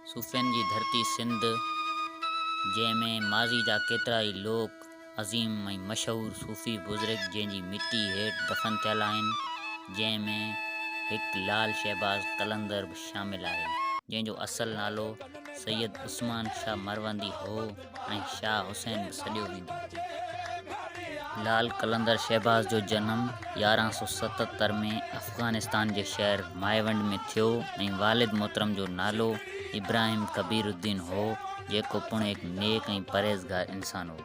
صوفين جي ڌرتي سنڌ، جنهن ۾ ماضي جا ڪيترائي لوڪ عظيم ۽ مشهور صوفي بزرگ جنهن جي مٽي هيٺ دفن ٿيل آهن، جنهن ۾ هڪ لال شهباز قلندر به شامل آهي، جنهن جو اصل نالو سيد عثمان شاهه مروندي هو ۽ شاهه حسين به سڏيو ويندو هو. لال قلندر شهباز جو جنم 1177 ۾ افغانستان جي شهر مائيونڊ ۾ ٿيو ۽ والد محترم جو نالو ابراهيم ڪبير الدين هو، جيڪو پڻ هڪ نيڪ ۽ پرهيزگار انسان هو.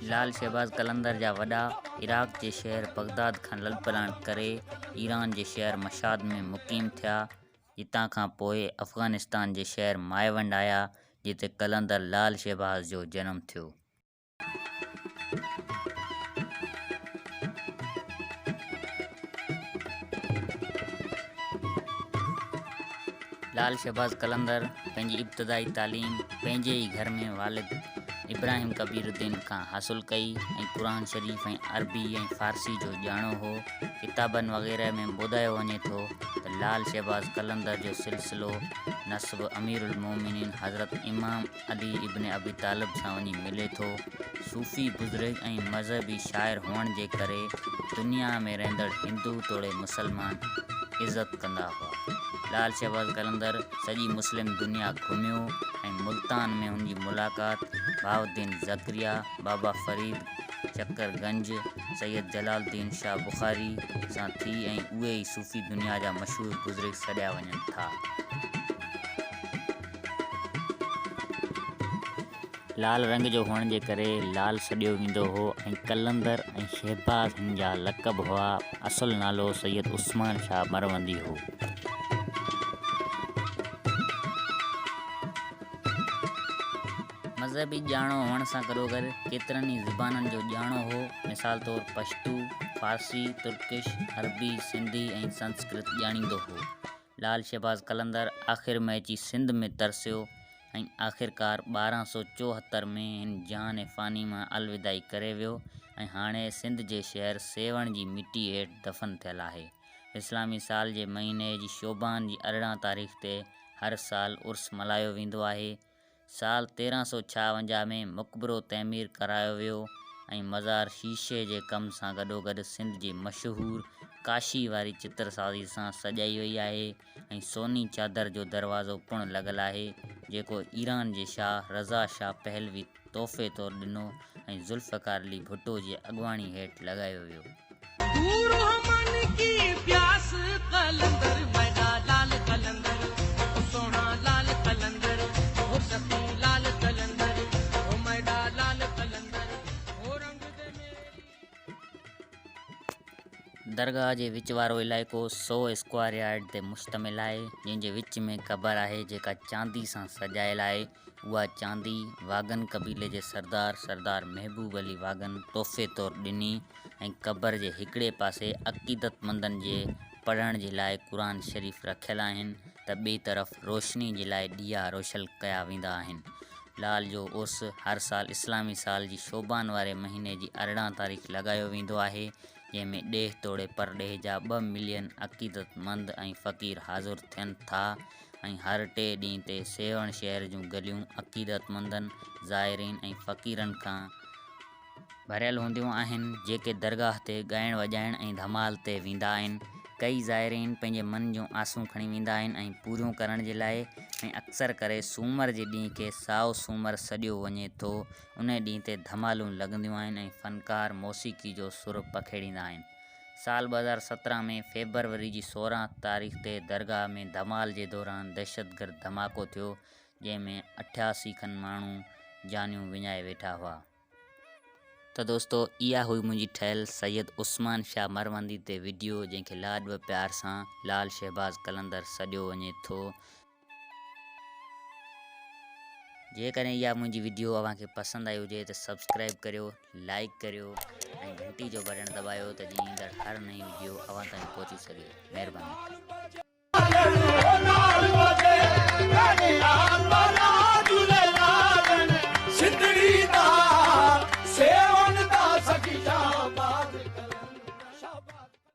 لال شهباز قلندر جا وڏا عراق جي شهر بغداد کان لڏپلاڻ ڪري ايران جي شهر مشهد ۾ مقيم ٿيا، جتان کان پوء افغانستان جي شهر مائيونڊ آيا، جتي قلندر لال شهباز جو جنم ٿيو. لال شهباز قلندر پنهنجي ابتدائي تعليم پنهنجي ئي گهر ۾ والد ابراهيم ڪبير الدين کان حاصل ڪئي ۽ قرآن شريف ۽ عربي ۽ فارسي جو ڄاڻو هو. ڪتابن وغيره ۾ ٻڌايو وڃي ٿو ته لال شهباز قلندر جو سلسلو نسب امير المومنين حضرت امام علي ابن ابي طالب سان وڃي ملي ٿو. صوفي بزرگ ۽ مذهبي شاعر هئڻ جي ڪري دنيا ۾ رهندڙ هندو توڙي مسلمان عزت ڪندا هئا. لال شهباز قلندر سڄي مسلم دنيا گهميو ۽ ملتان ۾ هن جي ملاقات بهاءالدين زڪريا، بابا فريد، چڪر گنج، سيد جلال الدين شاهه بخاري سان ٿي ۽ اهي ئي صوفي دنيا جا مشهور بزرگ سڏيا وڃن ٿا. لال رنگ جو هئڻ جي ڪري لال سڏيو ويندو هو ۽ قلندر ۽ شهباز هن جا لقب هئا. اصل نالو سيد عثمان شاهه مروندي هو. مذهبي ڄاڻو هئڻ سان گڏوگڏ ڪيترن ئي زبانن جو ڄاڻو هو، مثال طور پشتو، فارسي، ترڪش، عربي، سنڌي ۽ سنسڪرت ڄاڻيندو هو. لال شهباز قلندر آخر ۾ اچي سنڌ ۾ ترسيو ۽ آخرڪار 1274 ۾ هن جهان فاني مان الوداعي ڪري ويو ۽ هاڻي سنڌ جي شهر سيوهڻ جي مٽي هيٺ دفن ٿيل آهي. اسلامي سال جي مهيني جي شعبان جي 18 تاريخ تي هر سال عرس ملهايو ويندو آهي. سال 1356 ۾ مقبرو تعمير ڪرايو ويو ۽ مزار شيشي جي ڪم سان گڏوگڏ سنڌ جي مشهور ڪاشي واري چترسازي سان سجائي وئي آهي ۽ سوني چادر جو دروازو پڻ لڳل آهي، جيڪو ايران جي شاهه رضا شاهه پهلوي تحفي طور ڏنو ۽ ذوالفقار علي ڀٽو جي اڳواڻي هيٺ لڳايو ويو. دور هو من ڪي پياس قلندر ميڏا لال قلندر او سهڻا لال قلندر او سخي لال قلندر او ميڏا لال قلندر او رنگ the ميري. درگاهه جي وچ وارو علائقو سئو اسڪوائر يارڊ تي مشتمل آهي، جنهن جي وچ ۾ قبر آهي جيڪا چاندي سان سجايل آهي. اها چاندي واگن قبيلي جي سردار سردار محبوب علي واگن تحفي طور ڏني ۽ قبر جي هڪڙي پاسي عقيدتمندن جي پڙهڻ جي لاء قرآن شريف رکيل آهن ته ٻئي طرف روشني جي لاء ڏيئا روشل ڪيا ويندا آهن. لال جو عرس هر سال اسلامي سال جي شعبان واري مهيني جي 18 تاريخ لڳايو ويندو آهي جنهن ۾ ڏيهه توڙي پرڏيهه جا ٻه ملين عقيدتمند ۽ فقير حاضر ٿين ٿا ۽ هر ٽئين ڏينهن تي سيوهڻ شهر جون گليون عقيدتمندن، زائرين ۽ فقيرن کان ڀريل هونديون آهن، جيڪي درگاهه تي ڳائڻ وڄائڻ ۽ ڌمال تي ويندا آهن. ڪئي زائرين پنهنجي من جون آسون کڻي ويندا آهن ۽ پوريون ڪرڻ جي لاء ۽ اڪثر ڪري سومر جي ڏينهن کي سائو سومر سڏيو وڃي ٿو، انهي ڏينهن تي ڌمالون لڳنديون آهن ۽ فنڪار موسيقي جو سر پکيڙيندا آهن. سال 2017 ۾ فيبروري جي 16 تاريخ تي درگاهه ۾ ڌمال جي دوران دهشتگرد ڌماڪو ٿيو، جنهن ۾ 88 کن ماڻهو جانيون وڃائي ويٺا هئا. ته دوستو اها هئي منهنجي ٺهيل سيد عثمان شاهه مروندي تي وڊيو جنهن کي لاڏ و پيار سان لال شهباز قلندر سڏيو وڃي ٿو. جيڪڏهن اها منهنجي وڊيو اوهان کي پسند آئي هجي ته سبسڪرائب ڪريو، لائيڪ ڪريو ۽ گهنٽي جو بٽڻ دٻايو ته جيئن ايندڙ هر نئين وڊيو اوهان تائين پهچي سگهي. مهرباني.